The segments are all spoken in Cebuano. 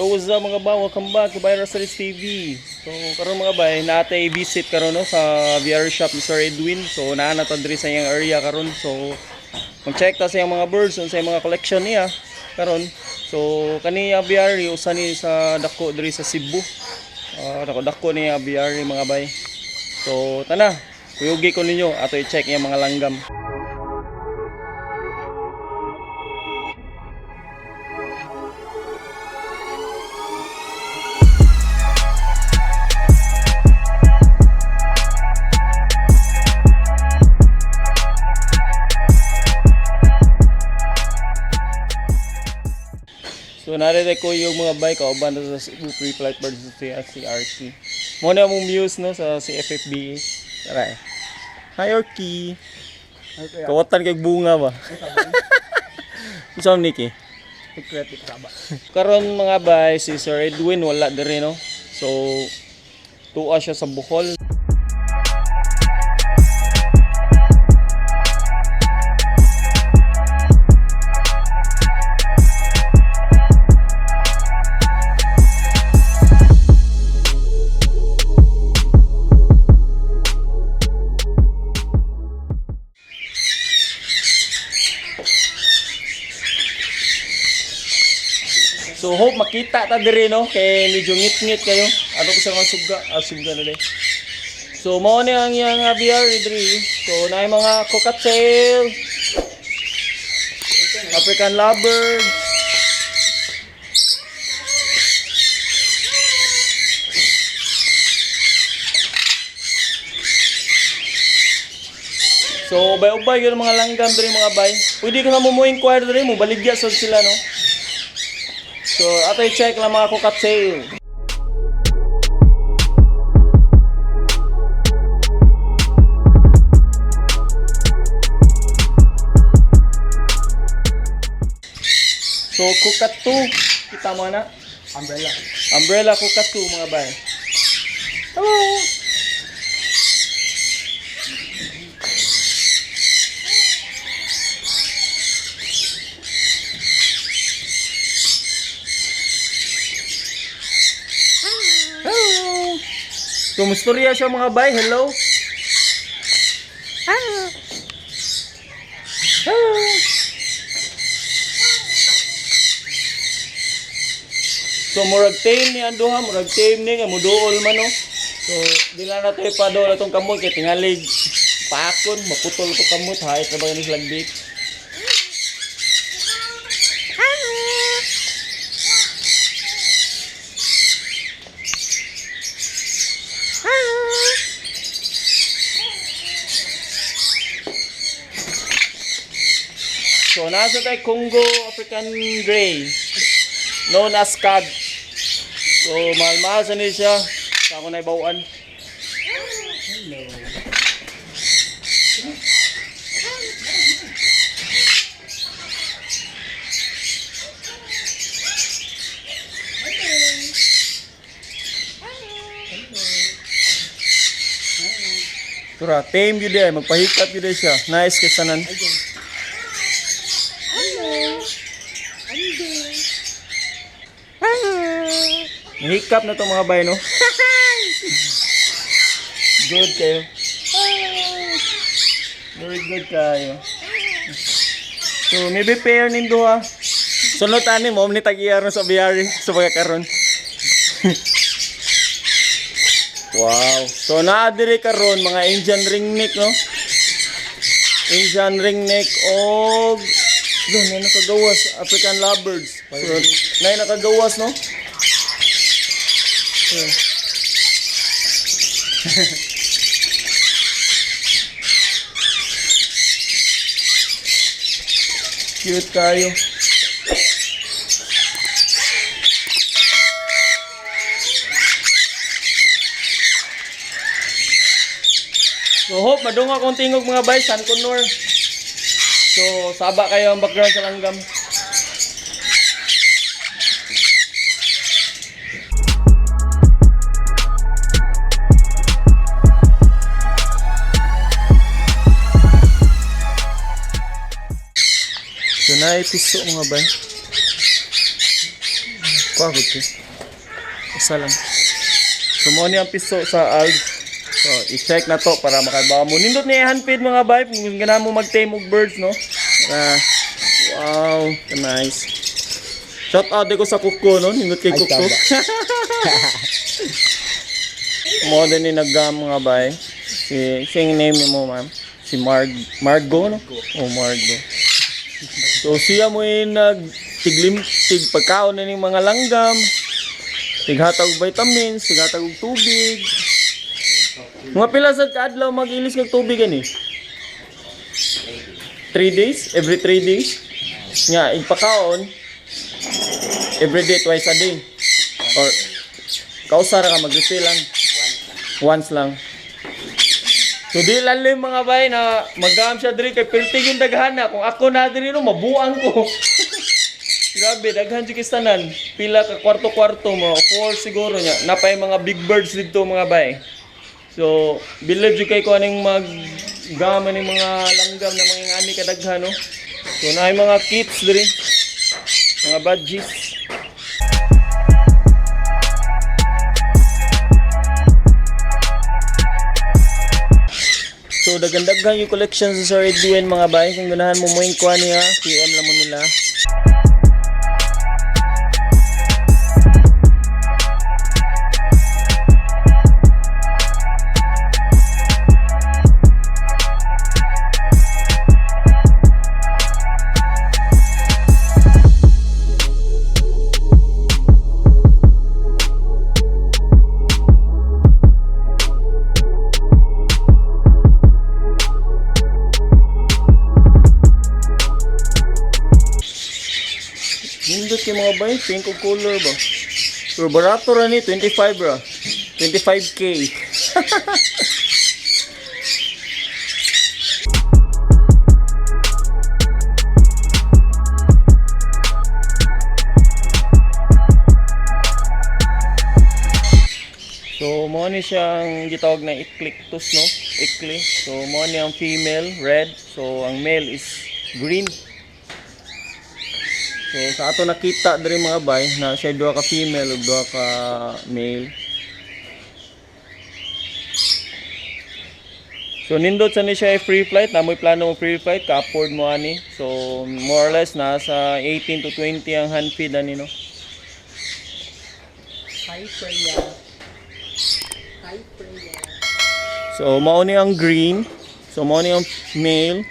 Yo, what's up, mga bay? Welcome back to Bay Rosales TV. So, karon, mga bay, naa tay visit karon, no, sa VR shop ni Sir Edwin. So, naa na ta diri sa iyang area karon. So, mag-check ta sa iyang mga birds, unsa iyang mga collection niya karon. So, kani aviary usa ni sa dako diri sa Cebu. Ah, dako dako ni aviary, mga bay. So, tana, kuyugi ko ninyo ato i-check iyang mga langgam. So narito ko yung mga bike kauban na sa Cebu Free Flight Birds si CRT. Mo na mong muse, no, sa CFFB. Tara. Hi, Orky. Kawatan kay bunga ba? Unsa man, Nikki? Secret di kasaba. Karon, mga bay, si Sir Edwin wala diri, no. So tuwa siya sa Bohol. So hope makita ta diri, no, kay medyo ngit-ngit kayo. Ato ko sa mga suga, ah, suga na diri. So mao ni ang iyang aviary diri. So naay mga cockatiel, African lovebirds. So ubay-ubay yun ang mga langgam diri, mga bay. Pwede ka na mo inquire diri mo baligya sad sila, no. So, ato i-check lang mga cockatiel. So, cockatoo. Kita mo na. Umbrella. Umbrella cockatoo, mga bay. Hello! Hello! So, mustorya siya, mga bay. Hello! Hello! So murag tame ni ang duha, murag tame ni nga muduol man, no. So di lang nato ipaduol atong kamot kay tingalig pakon maputol to kamot, hayt na ba ni silang bik. So nasa tayo Congo African Grey, known as CAG. So mahal-mahal sa niya siya. Sa ako na ibawaan. Hello. Tura, tame yun eh. Magpahikap yun eh siya. Nice kay sanan. Nahikap na to, mga bay, no? Good kayo. Very good kayo. So, maybe pair nindo ha. Sunod ani mo, ni tag-iyar sa biyari sa mga karon. Wow. So, naa diri karon mga Indian ringneck, no? Indian ringneck og doon na nakagawas African lovebirds. So, na nakagawas, no? So, cute kayo. So hope madungo akong tingog, mga bay, San Conor. So saba kayo ang background sa langgam. So naay piso, mga bay. Kuha ko. Isa lang. So mo ni ang piso sa Alps. So i-check na to para makaibaw mo. Nindot niya hand feed, mga bay, kung ganahan mo mag-tame og birds, no. Para wow, nice. Shout out ko sa kuko, no. Nindot kay Ay, kuko. tama. Mo din ni nagam, mga bay. Si sing name ni mo, ma'am. Si Margo, no? Oh, Margo. So siya mo yung nag tiglim tig pagkaon na ning mga langgam. Tighatag og vitamins, tighatag og tubig. Mga pila sa kaadlaw mag-ilis kag tubig ani? 3 days, every 3 days. Nga igpakaon every day, twice a day. Or kausa ra ka mag-refill lang. Once lang. So di lalim, mga bay, na magam siya diri kay perti yung daghan na. Kung ako na diri, no, mabuang ko. Grabe, daghan jud tanan. Pila ka kwarto-kwarto mo, four siguro niya. Napay mga big birds dito, mga bay. So, believe jud kay ko aning mag gama ning mga langgam na mga ingani kadaghan, no. So naay mga kits diri. Mga budgies. So daghan-daghan yung collection sa Sir Edwin, mga bay. Kung ganahan mo mo yung kuha niya, PM lang mo nila. Nindot kay mga bay, pink og color ba. Pero barato ra ni, 25 ra. 25K. So mo ni siyang gitawag na eclectus, no? Ecli. So mo ni ang female red, so ang male is green. So sa ato nakita diri, mga bay, na siya duha ka female ug duha ka male. So nindot sa ni siya ay free flight, na mo'y plano mo free flight, ka-afford mo ani. So more or less nasa 18 to 20 ang hand feed ani, no. Hi, Freya. Hi, Freya. So mao ni ang green. So mao ni ang male.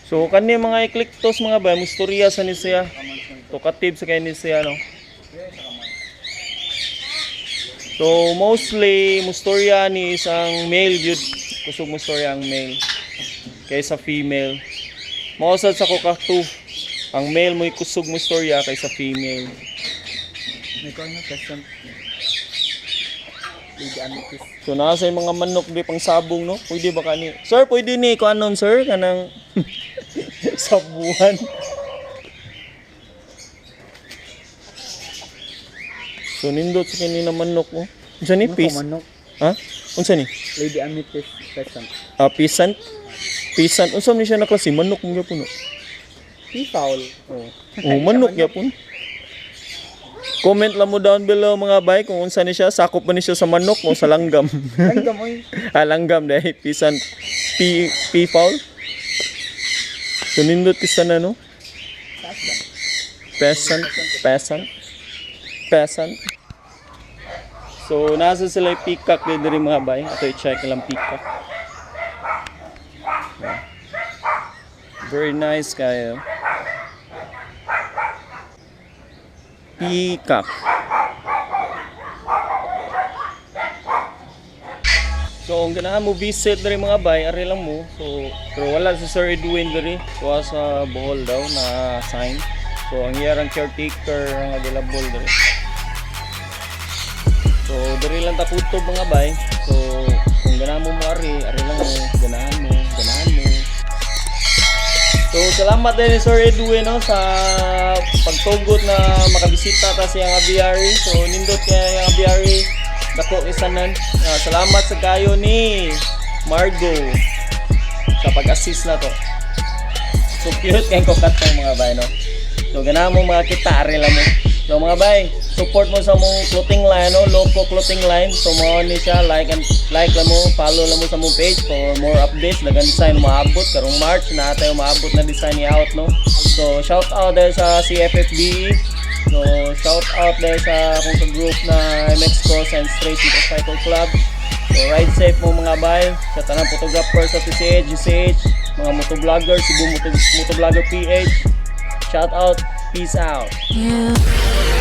So kani mga eclectus, mga bay, mustorya sa ni siya. Talkative sa kay ni siya, no. So mostly mustorya ni isang male gyud, kusog mustorya ang male kaysa female. Mao sad sa cockatoo. Ang male mo'y kusog mustorya kaysa female. May kuha na question. Lady Amethyst. So nasa yung mga manok di pang sabong, no? Pwede ba kani? Sir, pwede ni kuanon, sir, kanang sabuhan. So nindot sa kini na manok oh. Unsa ni Ano peace? ko manok? Ha? Unsa ni? Lady Amethyst peasant. Ah, peasant. Peasant. Unsa ni siya na klase? Manok mo gyapon, no? Peafowl. Oh. Oh, manok gyapon. Comment lang mo down below, mga bay, kung unsa ni siya, sakop ba ni siya sa manok o sa langgam. Langgam oy. Ah, langgam dahil peasant p peafowl. So nindot kisa na, no? Taas lang. Peasant, peasant, peasant. So nasa sila yung peacock dito rin, mga bay. Ito i-check lang peacock. Yeah. Very nice kayo. Peacock. So, kung ganahan mo visit diri, mga bay, ari lang mo. So, pero wala si Sir Edwin diri. Kuha sa Bohol daw na sign. So, ang iyang caretaker ang available diri. So, diri lang ta kutob, mga bay. So, kung ganahan mo mo ari, ari lang mo. Ganahan mo, ganahan mo. So, salamat din ni Sir Edwin, no, sa pagtugot na makabisita ta sa iyang aviary. So, nindot kaya iyang aviary. Dako isanan. Ah, salamat sa kayo ni Margo sa pag-assist na to. So, cute kayong cockatoo, mga bay, no? So ganahan mo makakita, ari lang mo. So mga bay, support mo sa among clothing line, no? Loco Clothing Line. So mao ni siya, like and like lang mo, follow lang mo sa among page for more updates. Dagan design maabot karong March na tayo maabot na design ni out, no. So shout out dahil sa CFFB. So shout out dahil sa akong sa group na MX Cross and Strays Motorcycle Club. So ride safe mo, mga bay, sa tanang photographer sa TCH, GCH, mga motovlogger, Cebu Motovlogger PH. Shout out, peace out. Yeah.